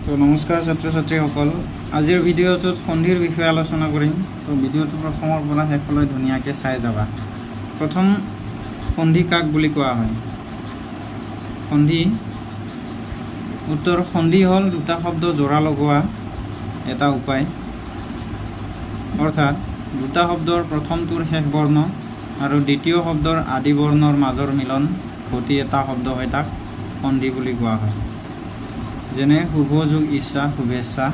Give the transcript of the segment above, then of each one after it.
তো নমস্কাৰ ছাত্ৰ ছাত্ৰীসকল, আজিৰ ভিডিঅ'টোত সন্ধিৰ বিষয়ে আলোচনা কৰিম। তো ভিডিঅ'টো প্ৰথমৰ পৰা শেষলৈ ধুনীয়াকৈ চাই যাবা। প্ৰথম, সন্ধি কাক বুলি কোৱা হয়? সন্ধি। উত্তৰ, সন্ধি হ'ল দুটা শব্দ জোৰা লগোৱা এটা উপায়। অৰ্থাৎ দুটা শব্দৰ প্ৰথমটোৰ শেষ বৰ্ণ আৰু দ্বিতীয় শব্দৰ আদি বৰ্ণৰ মাজৰ মিলন ঘটি এটা শব্দ হয়, তাক সন্ধি বুলি কোৱা হয়। যেনে শুভ যোগ ইচ্ছা, শুভেচ্ছা।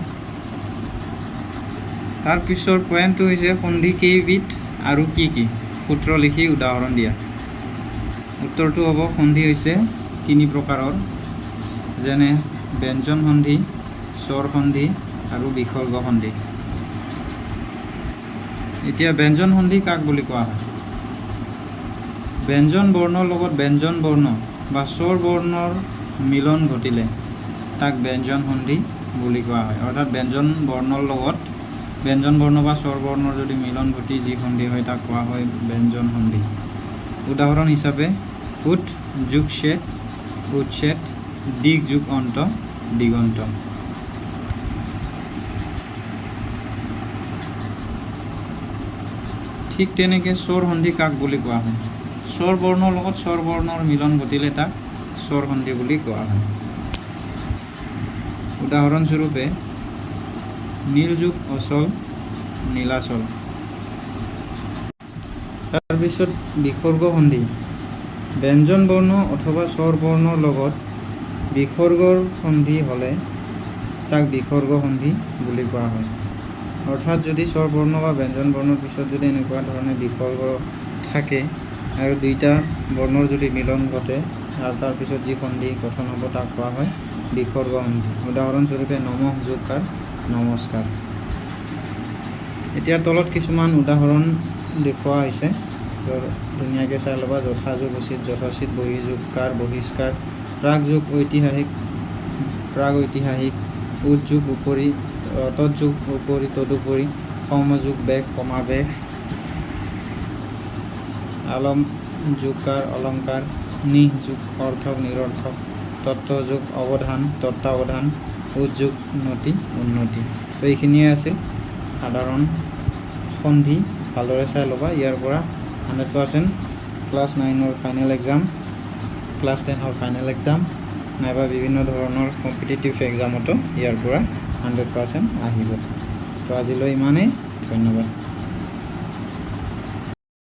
তাৰ পিছৰ পইণ্টটো হৈছে, সন্ধি কেইবিধ আৰু কি কি? সূত্ৰ লিখি উদাহৰণ দিয়া। উত্তৰটো হ'ব, সন্ধি হৈছে তিনি প্ৰকাৰৰ, যেনে ব্যঞ্জন সন্ধি, স্বৰ সন্ধি আৰু বিসৰ্গ সন্ধি। এতিয়া ব্যঞ্জন সন্ধি কাক বুলি কোৱা হয়? ব্যঞ্জন বৰ্ণৰ লগত ব্যঞ্জন বৰ্ণ বা স্বৰ বৰ্ণৰ মিলন ঘটিলে তাক ব্যঞ্জন সন্ধি বুলি কোৱা হয়। অৰ্থাৎ ব্যঞ্জন বৰ্ণৰ লগত ব্যঞ্জন বৰ্ণ বা স্বৰ বৰ্ণৰ যদি মিলন ঘটি যি সন্ধি হয়, তাক কোৱা হয় ব্যঞ্জন সন্ধি। উদাহৰণ হিচাপে উৎ যোগ ছেদ, উচ্ছেদ। দিগ যোগ অন্ত, দিগন্ত। ঠিক তেনেকৈ স্বৰ সন্ধি কাক বুলি কোৱা হয়? স্বৰ বৰ্ণৰ লগত স্বৰ বৰ্ণৰ মিলন ঘটিলে তাক স্বৰ সন্ধি বুলি কোৱা হয়। উদাহৰণস্বৰূপে নীলযোগ অচল, নীলাচল। তাৰপিছত বিসৰ্গ সন্ধি। ব্যঞ্জন বৰ্ণ অথবা স্বৰ বৰ্ণৰ লগত বিসৰ্গৰ সন্ধি হ'লে তাক বিসৰ্গ সন্ধি বুলি কোৱা হয়। অৰ্থাৎ যদি স্বৰ বৰ্ণ বা ব্যঞ্জন বৰ্ণৰ পিছত যদি এনেকুৱা ধৰণে বিসৰ্গ থাকে আৰু দুইটা বৰ্ণৰ যদি মিলন ঘটে আৰু তাৰপিছত যি সন্ধি গঠন হ'ব, তাক কোৱা হয় বিসৰ্গ সন্ধি। উদাহৰণস্বৰূপে নমঃ যোগ কাৰ, নমস্কাৰ। এতিয়া তলত কিছুমান উদাহৰণ দেখুওৱা হৈছে, তো ধুনীয়াকৈ চাই ল'বা। যথা যোগ উচিত, যথোচিত। বহি যোগ কাৰ, বহিষ্কাৰ। প্ৰাগ যোগ ঐতিহাসিক, প্ৰাগ ঐতিহাসিক। উৎ যোগ উপৰি, তৎযোগ উপৰি, তদুপৰি। সমযোগ বেশ, সমাৱেশ। আলম যোগ কাৰ, অলংকাৰ। নিঃ যোগ অৰ্থক, নিৰৰ্থক। তত্ত্ব যোগ অৱধান, তত্ত্বাৱধান। উদ্যোগ নতি, উন্নতি। তো এইখিনিয়ে আছিল সাধাৰণ সন্ধি। ভালদৰে চাই ল'বা। ইয়াৰ পৰা 100% ক্লাছ নাইনৰ ফাইনেল এক্সাম, ক্লাছ টেনৰ ফাইনেল এক্সাম নাইবা বিভিন্ন ধৰণৰ কম্পিটিটিভ এক্সামতো ইয়াৰ পৰা 100% আহিব। তো আজিলৈ ইমানেই, ধন্যবাদ।